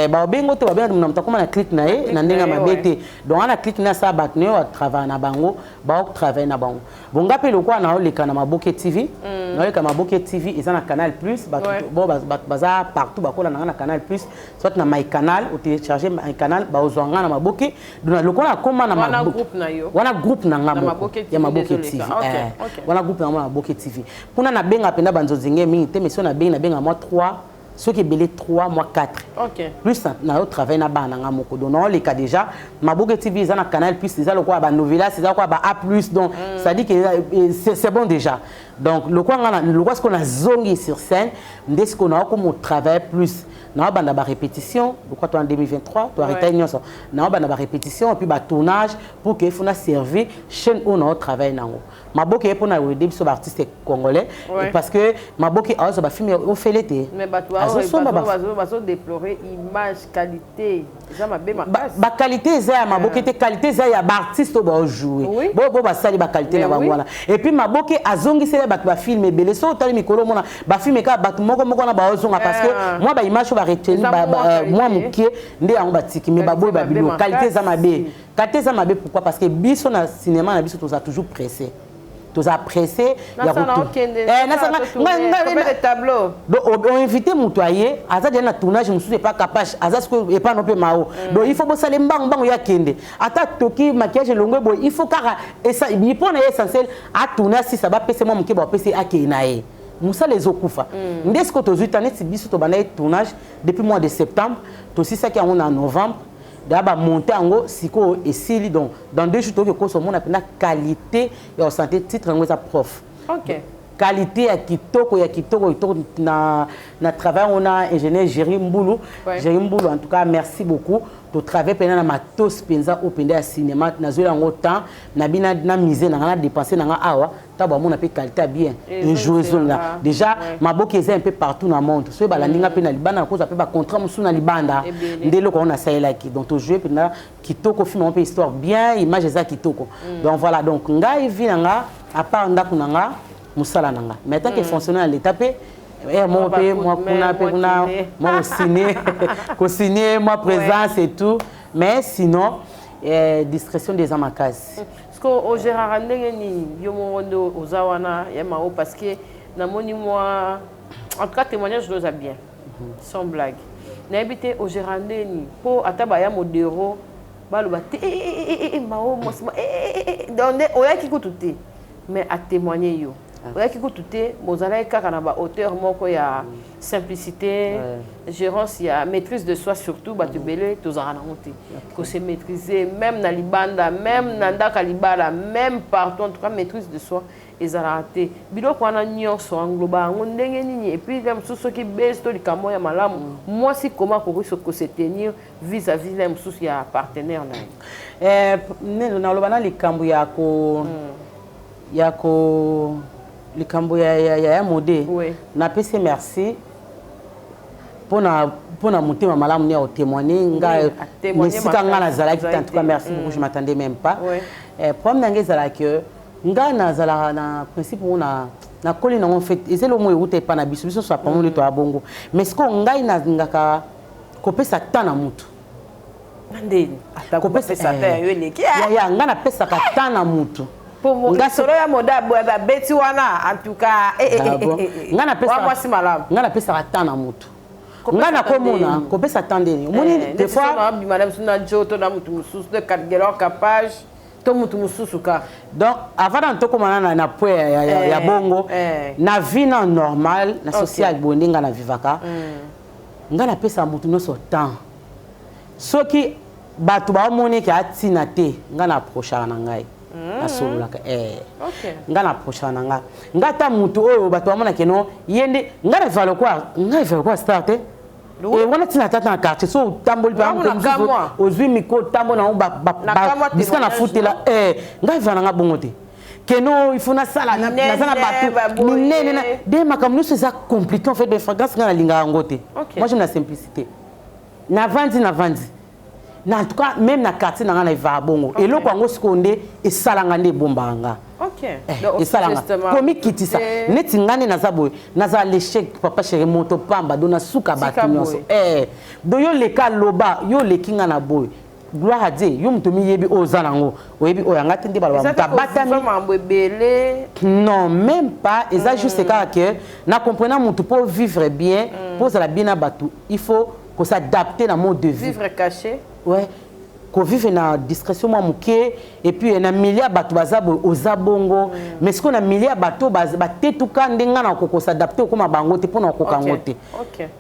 babengo te, babenga na moto akoma na clique na ye na ndenge ya mabe te. Donc ana clique na asala bato na ye atravaille na bango, baotravaille na bango. Bon, nga mpe lokola naoleka na Maboke TV, naoleka Maboke TV eza na Canal Plus. Bato bon bato baza partout bakola na nga na Canal Plus, soit na My Canal, otélécharge My Canal, baozwa nga na Maboke. Donc lokola akoma na wana groupe na yo, wana groupe na nga moko ya Maboke TV, wana groupe na nga Maboke TV kuna nabenga mpenza banzonzinge mingi te, mais soki nabengi, nabenga mwa 3, soki ebele 3 mwa 4. Plus nayo travaille na bana na nga moko. Donc naoleka déjà Maboke TV eza na Canal Plus, eza lokola banovelas, eza lokola ba A plus. Donc ça dit que c'est bon déjà. Donc lokola nga lokola sikoyo nazongi sur scène, nde sikoyo naokoma travailler plus, naobanda barépétition lokola to en 2023 toarrêtai nyonso, naobanda barépétition et puis batournage pour que efuna servir chaîne oyo naotravaille nango Maboke ye mpona koaider biso baartiste congolais, parce que Maboke aozwa bafilme ofele te. Mais bato azosomba bazodéplorer image, qualité eza mabe makasi. Baqualité eza ya Maboke te, qualité eza ya baartiste oyo baojoue bo basali baqualité na bango wana. Et puis Maboke azongiseli bato bafilme ebele. Soki otali mikolo, omona bafilme kaka bato moko moko wana baozonga, parce que mwa baimage oyo baretenir mwa moke nde yango batiki, mais baboyi babilo. Qualité eza mabe, qualité eza mabe. Pourquoi? Parce que biso na cinéma na biso toza toujours pressé, toza pressé. Ya oinvite moto aye, aza deja na tournage mosusu epa Kapache, aza sikoyo epa no mpe Mao. Donc il faut bosala mbangu mbangu, ye akende ata toki maquillage elongwe boye, il faut kaka mpo na ye essentiel atourne, asisa, bapesa mwa moke, bapesa, akei na ye mosala ezokufa. Nde sikoyo tozwi ta neti biso tobanda ye tournage depuis mois de septembre, tosisaki yango na novembre, da bamonte yango sikoyo esili. Donc dans 2 jours tokoki kosa omona mpenza qualité ya kosante. Titre yango eza Prof. Qualité ya kitoko, ya kitoko kitoko. Na travail yango na ingénieur Géri Mbulu. Géri Mbulu, en tout cas merci beaucoup. Totravaille mpenza na matos mpenza oyo mpenza ya cinéma. Nazweli yango temps na bina na mise na nga na dépense na nga awa ntango bamona mpe qualité ya bien. Un jour ezonga déjà Maboki eza un peu partout na monde. Soki balandi nga mpe na libanda, nakozwa mpe bacontrat mosusu na libanda. Nde eloko yango nasalelaki. Donc tojoue mpenza kitoko film yango mpe histoire bien, image eza kitoko. Donc voilà, donc ngai vie na nga à part ndako na nga, mosala na nga, mais tant que fonctionnaire ya l'état mpe moko mpe mwa kuna mpe kuna mwa kosigne kosigne mwa présence et tout, mais sinon discrétion nde eza makasi. Parce que ogéraka ndenge nini yo moko nde oza wana ya Mao? Parce que namoni mwa, en tout cas témoignage oza bien, sans blague. Nayebi te ogéraka ndenge nini mpo ata baya modero baloba te Mao mwasi donc nde oyaki kutu te, mais atémoigne yo oyaki kutu te, bozalaki kaka na bahauteur moko ya simplicité, gérance ya maîtrise de soi. Surtout bato ebele tozalaka nango te, kose maîtriser même na libanda, même na ndako ya libala, même partout. En tout cas maîtrise de soi ezalaka te. Biloko wana nyonso engloba yango ndenge nini? Et puis la mosusu soki bese to likambo ya malamu, mwasi koma akoki kose tenir vis-à-vis la mosusu ya partenaire na ye? Naloba na likambo ya ko likambo ya mode. Napesi merci mpona motema malamu ne ya kotémoigne nga esika nga nazalaki te. En tout cas merci beaucoup, je m'attendais même pas. Problème na nga ezalaki, nga nazalaka na principe moko na nakoli nango. En fait eza eloko moko euta epa na biso, biso nyonso apango nde toya bongo. Mais sikoyo ngai nalingaka kopesa temps na mutu. Ndeni Kopesa ata yo eleki. Yaya, nga napesaka ta na mutu. Solo ya moda babeti wana, en tout cas. Nga napesa mwasi malamu. Nga napesaka ta na mutu. Nga nakomona kopesa ta ndeni omoni des fois bima na biso na jo to na mutu mosusu to Gelor Capage to mutu mosusu ka. Donc avant na tokóma na point ya bongo, na vie na normal, na social boye, nde nga na vivaka, nga napesaka motu nyonso temps. Soki bato baomoni eke atina te, nga na approchaka na ngai, nasololaka. Nga na approchaka na nga, nga ata motu oyo bato bamonake no ye nde nga na viva lokwa, nga viva lokwa star te. Wana ntina tata na quartier so otamboli ozwi micro, otambo nango bisika na futela. Ngai viva nanga bongo te keno il faut nasala, naza na bato minene de makambo nyonso eza compliqué. En fait, bafréquence ngai nalingaka yango te. Moi, j'aime la simplicité. Navandi, navandi na, en tout cas, même na quartier na ngai na evaka bongo. Eloko yango sikoyo nde esalanga, nde ebombaka nga, esalanga komikitisa. Neti ngai nde naza boye, naza l'échec, papa chéri, moto pamba do nasuka bato nyonso. Do yo leka, loba yo oleki nga na boye, gloire à Dieu. Yo moto miyebi oyo oza nango, oyebi oyo yanga te nde baloba moto abatami. Non, même pas. Eza juste kaka ke na comprena motu mpo vivre bien, mpo ozala bien na bato, il faut kos'adapter na mode de vie. Vivre caché. Ouais, kovivre na discrétion mwa moke. Et puis na milieu ya bato baza boye, oza bongo, mais sikoyo na milieu ya bato batetuka nde ngai na kokos'adapter okóma bango te, mpona kokoka yango te.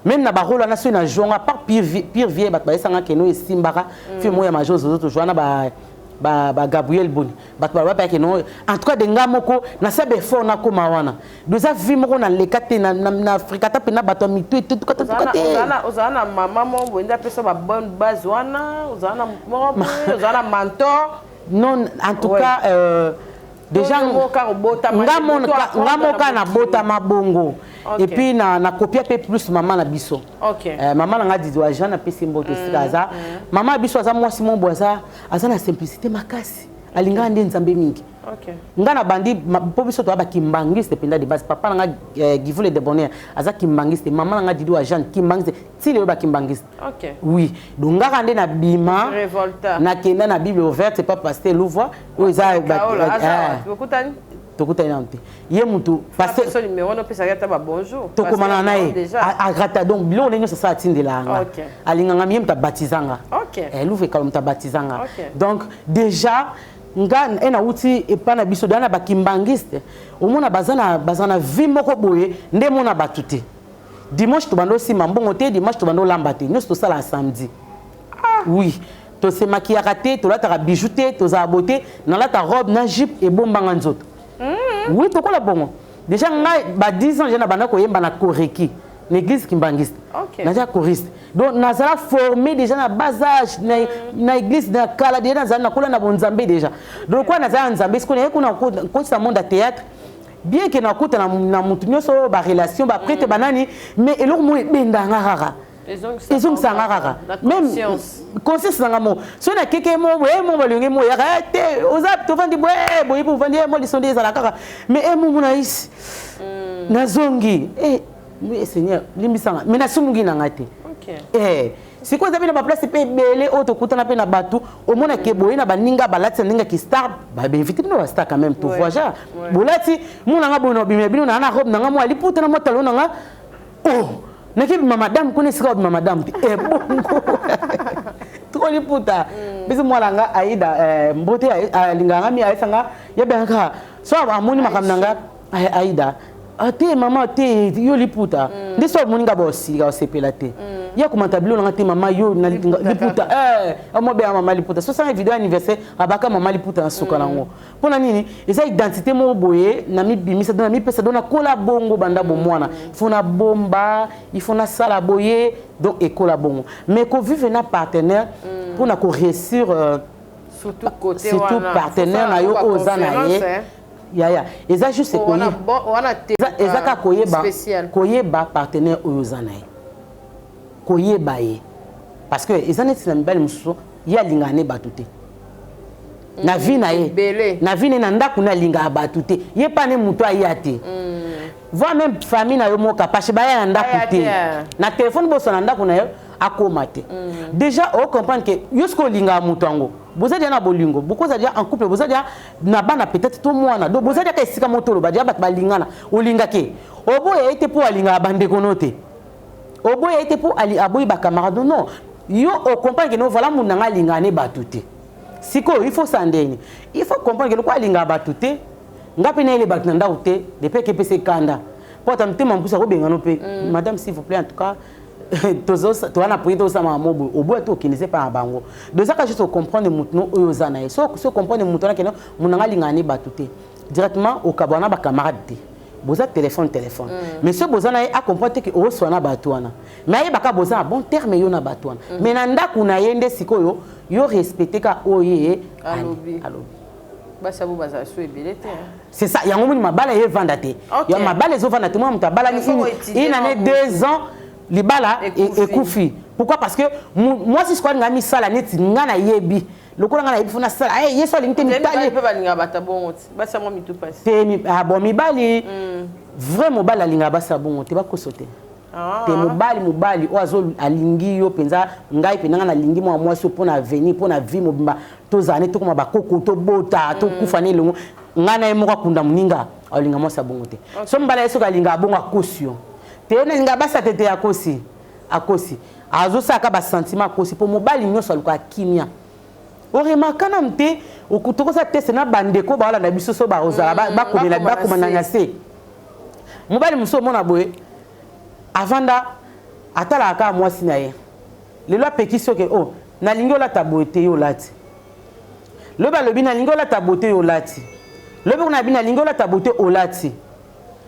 Même na barôle wana, soki na jonga par pire vie, bato bayesanga keno esimbaka. Film oyo ya Major Zozo, tozwa na ba Gabriel Boni, bato baloba mpe keno en tout cas de nga moko nasala baeffort nakóma wana. Do eza vie moko naleka te na Afrika ata mpena bato ya mitu etetukatuka te. Ozala na mama moko boye nde apesa babonne base wana? Ozala na motu moko boye, ozala na mentor? Non, en tout cas, déjà nga moka nabotama bongo et puis nakopia mpe plus mama na biso. Mama na nga Didwa Jean, napesi mbote esika aza. Mama na biso aza mwasi mo boye, aza na simplicité makasi, alingaka nde Nzambe mingi. Nga na bandi mpo biso toya bakimbangiste mpenza de base. Papa na nga Givule de Bonheur aza kimbangiste, mama na nga Didi wa Jeanne kimbangiste, ti lelo bakimbangiste. Oui, donc ngaka nde nabima, nakenda na Bible ouverte pa pasteur Louvoi oyo eza. Tokutani nano te. Ye mutu tokomana na ye agrata. Donc biloko nde nyonso asala, atindelaka nga, alinganga. Ye mutu abatizanga Louve Ekalo, mutu abatizanga. Donc déjà nga e nauti epai na biso deya na bakimbangiste, omona baza na vie moko boye nde mona bato te. Dimanche tobanda osima mbongo te, dimanche tobanda olamba te, nyonso tosala samedi. Oui, tosemakiyaka te, tolataka bijou te, tozala boye te. Nalata robe na jupe ebombanga nzoto. Oui, tokola bongo. Déjà ngai ba 10 ans déjà na banda koyemba na koreki, na église kimbangiste. Naza choriste, donc nazala formé déjà na bas âge na église na kala. Déjà nazala nakola na bonzambe déjà. Donc kwa nazala na Nzambe, sikoyo naye kuna kotisa monde ya théâtre, bien ke nakuta na mutu nyonso oyo barelation baprêtre banani, mais eloko moko ebendanga kaka, ezongisanga kaka même conscience nanga mo. Soki nakeke mo boye, mo balingi mo yaka te, oza tovandi boye boye, ovandi mo liso nde ezala kaka, mais e momu na isi nazongi, Seigneur limbisanga, mais nasumuki nanga te. Sikoyo eza mpe na baplace mpe ebele oyo tokutana mpe na bato, omonake boye na baninga balati na ndenge ya kistar, bainvite bino bastar quand même, tovoyage, bolati monanga boye na obimela bino na robe nanga mwa liputa na mwa talo nanga. Oh, nakebima madame kuna, esika obima madame te, ebongo toko liputa biso. Mwana nga Aida mbote, alingaka mi ayesanga yebengaka so amoni makambo na nga. Aida te, mama te, yo liputa nde so amoni nga baosilika, osepela te, ye akomata bilo nanga te. Mama yo liputa, omobeya mama liputa. So sanga video anniversaire, abaka mama liputa na suka nango. Mpona nini? Eza identité moko boye na mibimisa, do na mipesa, do nakola bongo banda bomwana. Il faut nabomba, il faut nasala boye, donc ekola bongo. Mais kovivre na partenaire mpona koréussir, surtout partenaire na yo oyo oza na ye, yaya, eza juste eza kaka koyeba, koyeba partenaire oyo oza na ye, koyeba ye, parce que eza neti na mibali mosusu, ye alingaka ne bato te na vie na ye, na vie ne na ndako ne alingaka bato te, ye mpa ne moto aya te, voire même famille na yo moko apashe baya na ndako te, na telefone boso na ndako na yo. Akoma te. Déjà ocomprendre que yo soki olingaka moto yango, boza deja na bolingo, bokoza deja en couple, boza deja na bana peut-être to mwana, donc boza deja ka esika moko, toloba deja bato balingana. Olingaki, oboya ye te mpo alingaka bandeko no te, oboya ye te mpo aboyi bacamarade. Non, yo ocomprendre que no, voilà, mundu nanga alingaka ne bato te. Sikoyo il faut sa ndeni, il faut comprendre que lokola alingaka bato te, nga mpe nayele bato na ndako te. Depuis ekepesa ekanda mpo ata motema mosusu akobengano mpe: "Madame, s'il vous plaît, en tout cas toza na prié, tosala mo boye." Oboya te, okende se mpa na bango. Donc ezaka juste ocomprendre motu no oyo oza na ye. So ocomprendre motu wana kende, motu nanga alingaka ne bato te, directement okabwana na bacamarade te, boza téléphone téléphone. Mais so boza na ye, acomprendre te que oswa na bato wana, mais ayebaka boza na bon terme, yo na bato wana. Mais na ndako na ye nde sikoyo yo respecte ka oyo ye alobi. Alobi. Basi abo bazala so ebele te. C'est ça, yango moni mabala evanda te. Ya mabala ezovanda te. Mwana moto abalani une année, 2 ans, libala ekufi. Pourquoi? Parce que mwasi sikoyo alinga misala neti nga nayebi, lokola nga nayebi fo nasala. Ye so alingi te. Mitali mpe balingaka bato bongo te, basi yango mitu pasi. Te, ah bon, mibali vrai, mobali alingaka basi ya bongo te, bakoso te. Te, mobali, mobali oyo azo alingi yo mpenza, ngai mpenza nga nalingi mwa mwasi oyo mpo na avenir, mpo na vie mobimba, tozala ne, tokoma bakoko, tobota, tokufa ne elongo, ngai na ye moko akunda moninga, alinga mwasi ya bongo te. So mobali ye soki alingaka bongo, akosi yo te. Nalinga basi atete, akosi, akosi, azosalaka basentiment, akosi. Mpo mobali nyonso alukaka kimia. Oremarka nanu te, tokosala test na bandeko baolanda biso, so bakozala bakomela, bakoma na se. Mobali mosusu omona boye, avanda, atalaka kaka mwasi na ye. Lelo apekisi oke: "O oh, nalingi olata boye te." Yo olati. Lobi alobi: "Nalingi olata boye te." Yo olati. Lobi kuna abi: "Nalingi olata boye te." Olati.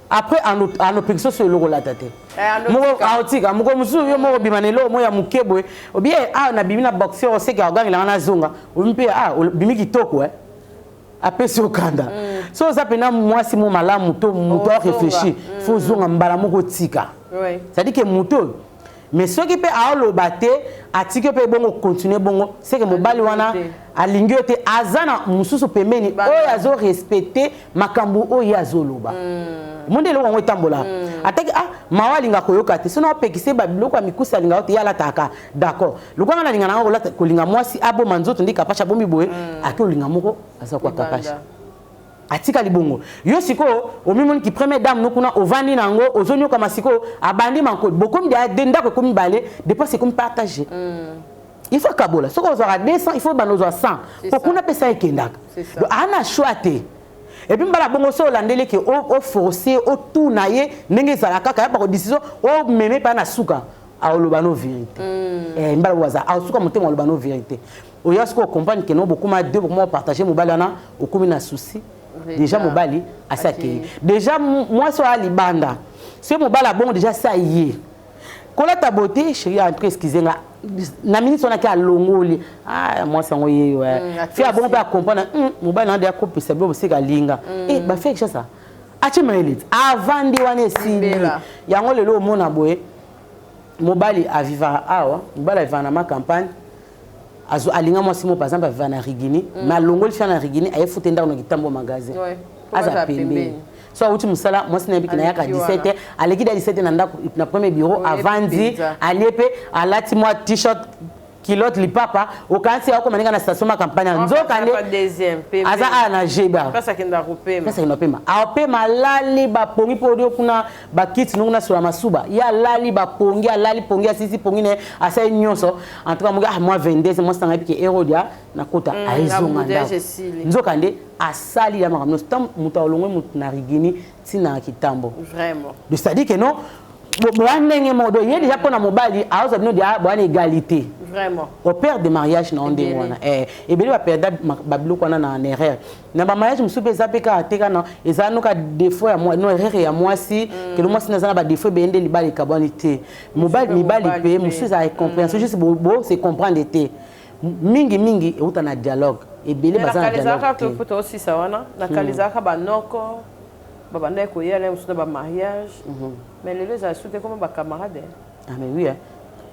Après anopekisi oso eloko olata te. Moko aotika, moko mosusu yo moko obima na eloko moko ya moke boye, obi ah, nabimi na boxer, oseke aogangelanga, nazonga, obi mpe ah, obimi kitoko, eh. Apesi okanda. So oza mpena mwasi mo malamu to moto aréfléchir, fo ozonga mbala moko, tika. C'est-à-dire que moto oyo, mais soki mpe aoloba te, atiki mpe bongo, continue bongo, seke mobali wana alingi yo te, aza na mosusu pembeni oyo azorespecte makambo oyo ye azoloba. Monde eloko yango etambola. Ataki ah, mawa alinga koyoka te, soki opekise babiloko ya mikusi, alingaka te, ye alataka. D'accord, lokwanga nalinga nanga kolinga mwasi aboma nzoto nde kapashe abombi boye, ake olinga moko aza kwa kapashe, atikali bongo. Yo sikoyo omimoniki première dame no kuna, ovandi na yango, ozonyokama. Sikoyo abandi mankodi, bokomi de ndako ekomi bale, dépense ekomi partage. Il faut kabola. Soki ozwaka 200, il faut banda ozwa 100, po kuna mpe ekendaka. Donc aa na choix te. Et puis mbala bongo, so olandeli ke oforce, otuna ye ndenge ezala kaka ya bako décision, omeme mpa na suka, aoloba no vérité. Mbala bongo aza aosuka motema, aloba no vérité. Oya soki ocomprendre que no, bokoma deux, bokoma opartage mobali wana, okomi na souci déjà. Mobali asi akei déjà, mwasi oyo alibanda. Soki mobali abongo déjà, asi aye kolata bote, chéri, en tout cas excuse nga, na minute wana ke alongoli, ah, mwasi yango ye yo fi abongo mpe acomprendre mobali na nde akopesa bilo bosika alinga bafe Kinshasa, atie mayele ti avandi wana, esili yango. Lelo omona boye, mobali avivaka awa, mobali avivaka na ma campagne, alinga mwasi mo, par exemple aviva na Rigini, mais alongoli fia na Rigini, aye fute ndako na Kitambo magasin, aza pembeni. So awuti mosala, mwasi na yebiki nayaka 17, aleki da 17 na ndako, na premier bureau, avandi, alie mpe alati mwa t-shirt, culotte, lipapa, okanisi akoma ndenge na station ma campagne. Nzoka nde aza awa na jeba. Place akenda kopema. Place akenda kopema, apema, alali bapongi mpo odio kuna bakiti nongo nasola masuba. Ye alali bapongi, alali pongi, asisi pongi ne, asali nyonso. En tout cas moki ah, mwa 22, mwasi nanga yebiki erodia nakota, ayezonga ndako. Nzoka nde asali ya makambo nyonso. Ntango moto alongwe moto na Rigini ntina na Kitambo, c'est-à-dire que non, boya ndenge moko. Donc ye déjà mpona mobali aozwa bino dia boya na égalité. Opère de mariage na ndenge wana, ebele baperda babiloko wana na erreur na bamariage mosusu mpe eza mpe kaka te kana eza noka défaut ya no, erreur ya mwasi kelo mwasi naza na badéfaut ebele nde libala ekabwani te. Mobali, mibali mpe mosusu eza incompréhension, juste bo se comprendre te. Mingi mingi euta na dialogue. Ebele baza na dialogue te. Tosisa wana na kala, ezalaka banoko babandaki koyala mosusu na bamariage, mais lelo ezala su te, koma bacamarade. Ah mais oui, hein.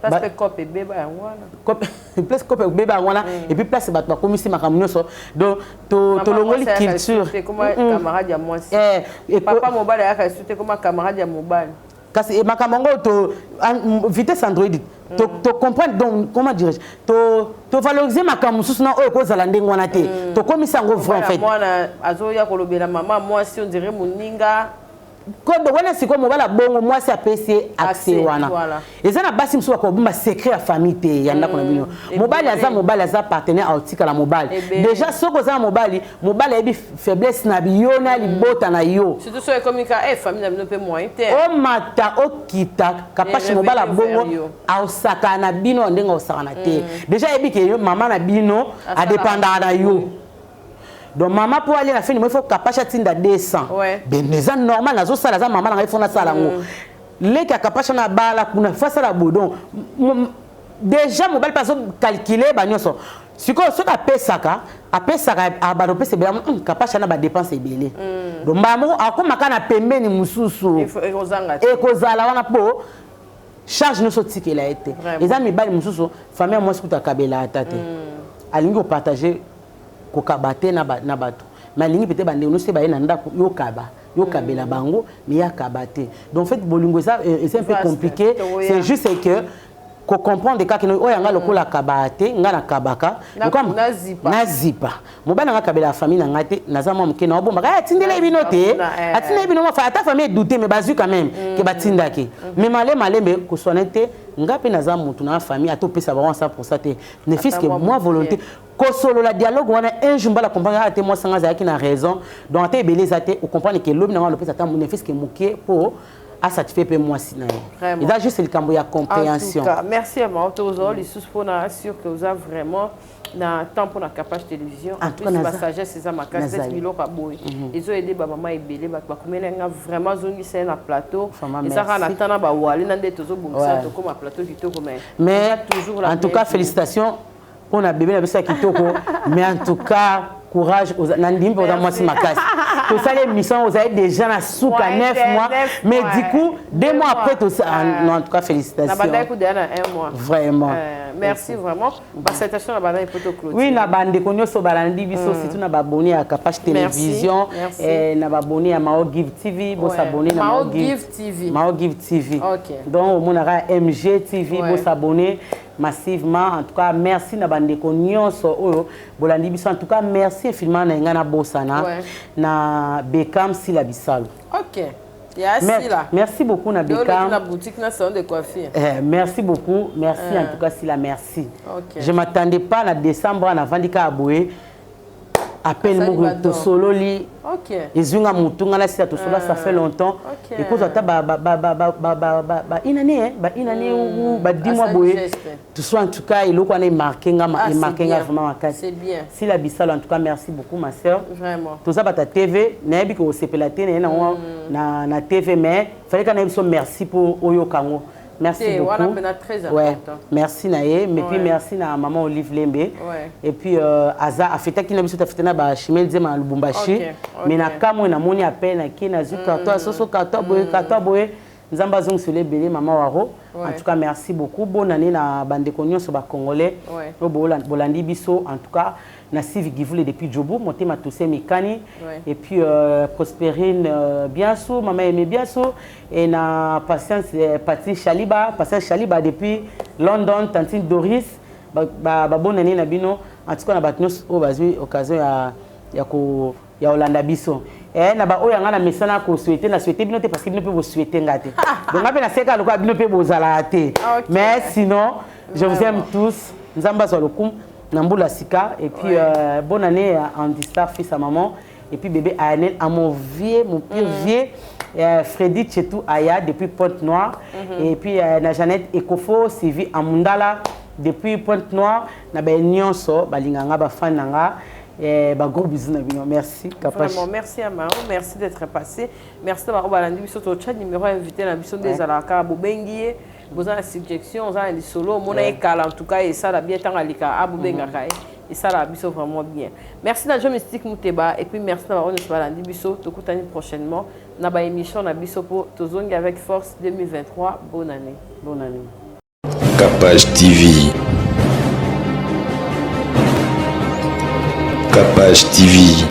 Place mpe cope ebeba yango wana. Place cope ebeba yango wana, et puis place bato bakomisi makambo nyonso. Donc tolongoli culture. Koma camarade ya mwasi, papa mobali ayaka esu te, koma camarade ya mobali. Kasi eh, makambo yango to vitesse Android to, to comprendre, donc comment dirais-je, to to valoriser makambo mosusu na oyo ekozala ndenge wana te. Tokomisa yango vrai en fait. Mwana azoya kolobela mama mwasi, on dirait moninga. Kodo wana sikoyo, mobali abongo, mwasi apesi ye accès wana. Eza na basi mosusu bakobomba secret ya famille te, ya ndako na bino. Mobali aza mobali, aza partenaire, aotikala mobali. Déjà soki oza na mobali, mobali ayebi faiblesse na yo na libota na yo. Surtout soki ekomi ka eh, famille na bino mpe moyen te. Omata okita kapasi, mobali abongo aosakana na bino ndenge aosakana te. Déjà ayebi ke yo mama na bino adépendaka na yo. Donc mama mpo alia na fini mo, il faut Kapashi atinda 200. Ben eza normal, nazosala, aza mama na ngai, fo nasala yango. Leki ya Kapashi na bala kuna, fo asala boye. Donc déjà mobali mpe azocalcule banyonso. Sikoyo soki apesaka, apesaka, abanda opesa ebele, Kapashi ana badépenses ebele. Donc mbala moko akomaka na pembeni mosusu. Ekozala wana mpo charge nyonso otikela ye te. Eza mibali mosusu, famille ya mwasi kuta akabela ata te. Alingi kopartage, kokaba te na bato, mais alingi peut-être bandeko nyonso te baye na ndako, yokaba, yokabela bango, mais yakaba te. Donc en fait bolingo eza un peu compliqué. C'est juste que kocomprendre kaka oyo yanga lokola akabaka te, nga nakabaka, nazipa. Mobali nanga akabela ya famille na ngai te, naza mwa moke, naobombaka, atindela ye bino te, atindela ye bino. Ata famille edoute, mais bazwi quand même ke batindaki. Mais male malembe koswana te, nga mpe naza motu na famille, ata opesa bango 100 te, ne fût-ce que moi volonté kosolola, dialogue wana. Un jour mbala comprendre ate mwasi nga azalaki na raison. Donc ata ebele eza te, ocomprendre ke lobi nanga alopesa ata ne fût-ce que moke mpo asatisfait mpe mwasi na ye. Eza juste likambo ya compréhension. Merci Emma, tozwa lisusu mpona sûr que oza vraiment na temps mpona Capage Télévision. En plus basagesse eza makasi neti biloko ya boye ezoyede bamama ebele. Bato bakomeli nga vraiment, azongisa ye na plateau. Eza kaka na temps na bawale na nde tozobongisa, tokóma plateau kitoko, mais mais en tout cas félicitations mpona bébé na biso ya kitoko. Mais en tout cas courage, nandimi mpe oza mwasi makasi. Tosali émission, ozali déjà na suka 9 mois, mais du coup 2 mois après non, en tout cas félicitations. Vraiment. Merci vraiment. Basalutation na bana epo toclôture. Oui, na bandeko nyonso balandi biso, surtout na baabonnés ya Capage Télévision, na baabonnés ya Mao Give TV. Bosabonner na Mao Give TV. Mao Give TV. Donc omonaka MG TV, bosabonner massivement. En tout cas merci na bandeko nyonso oyo bolandi biso. En tout cas merci infiniment na ngai, nabosana na Bekam Sila Bisalo. Ok. Ya Sila. Merci beaucoup na Bekam. Na boutique na salon de coiffure. Eh, merci beaucoup, merci en tout cas Sila, merci. Je m'attendais pas na décembre navandi kaka boye, appel moko, tosololi, ezwi nga motu, nga na Sila tosola, ça fait longtemps, ekozwa ata ba une année, ba une année ou ba 10 mois boye toso. En tout cas eloko wana emarqué nga, emarqué nga vraiment makasi. Sila Bisalo, en tout cas merci beaucoup ma sœur. Toza bata TV, nayebi ke osepela te naye nango na TV, mais fallait ka nayebi so merci mpo oyoka yango. Merci beaucoup. Ouais, merci na ye. Mais puis merci na maman Olive Lembe. Et puis aza afetaki na biso, tafeta na bachimel nzema na Lubumbashi. Mais na kamwe namoni appel, nake nazwi carton ya soso, carton boye, carton boye. Nzambe azongisela ebele, mama Waro. En tout cas merci beaucoup. Bonne année na bandeko nyonso bacongolais oyo bolandi biso. En tout cas na Sivi Givule depuis Djobu, motema tose mikani. Et puis Prospérine Biansou, mama Aimé Biansou, et na Patience Patrice Chaliba, Patience Chaliba depuis London, tantine Doris, babonne année na bino. En tout cas na bato nyonso oyo bazwi occasion ya ko ya kolanda biso, na baoyo yanga na mesana kosouhaiter, na souhaite bino te parce que bino mpe bosouhaite nga te. Donc nga mpe naseka lokola bino mpe bozalaka te. Mais sinon je vous aime tous. Nzambe azwa lokumu na mbula sika. Et puis bonne année à Andy Star, fils à maman, et puis bébé Ayanel, à mon vieux, mon pire vieux Freddy Chetou Aya depuis Pointe-Noire, et puis na Jeannette Ekofo, Sylvie Amundala depuis Pointe-Noire, na ba nyonso balinganga, ba fan nanga, eh, ba gros bisous na bino. Merci Kapash. Vraiment merci à Mao, merci d'être passé. Merci na bango balandi biso. Totya numéro ya invité na biso nde ezalaka kaka bobengi ye, boza na suggestion, oza na lisolo, omona ye kala. En tout cas esala bien ntango aleka abobengaka ye, esalaka biso vraiment bien. Merci na Jo Mystique Muteba et puis merci na bango nyonso balandi biso. Tokutani prochainement na baémission na biso mpo tozongi avec force 2023. Bonne année. Bonne année. Capage TV. Capage TV.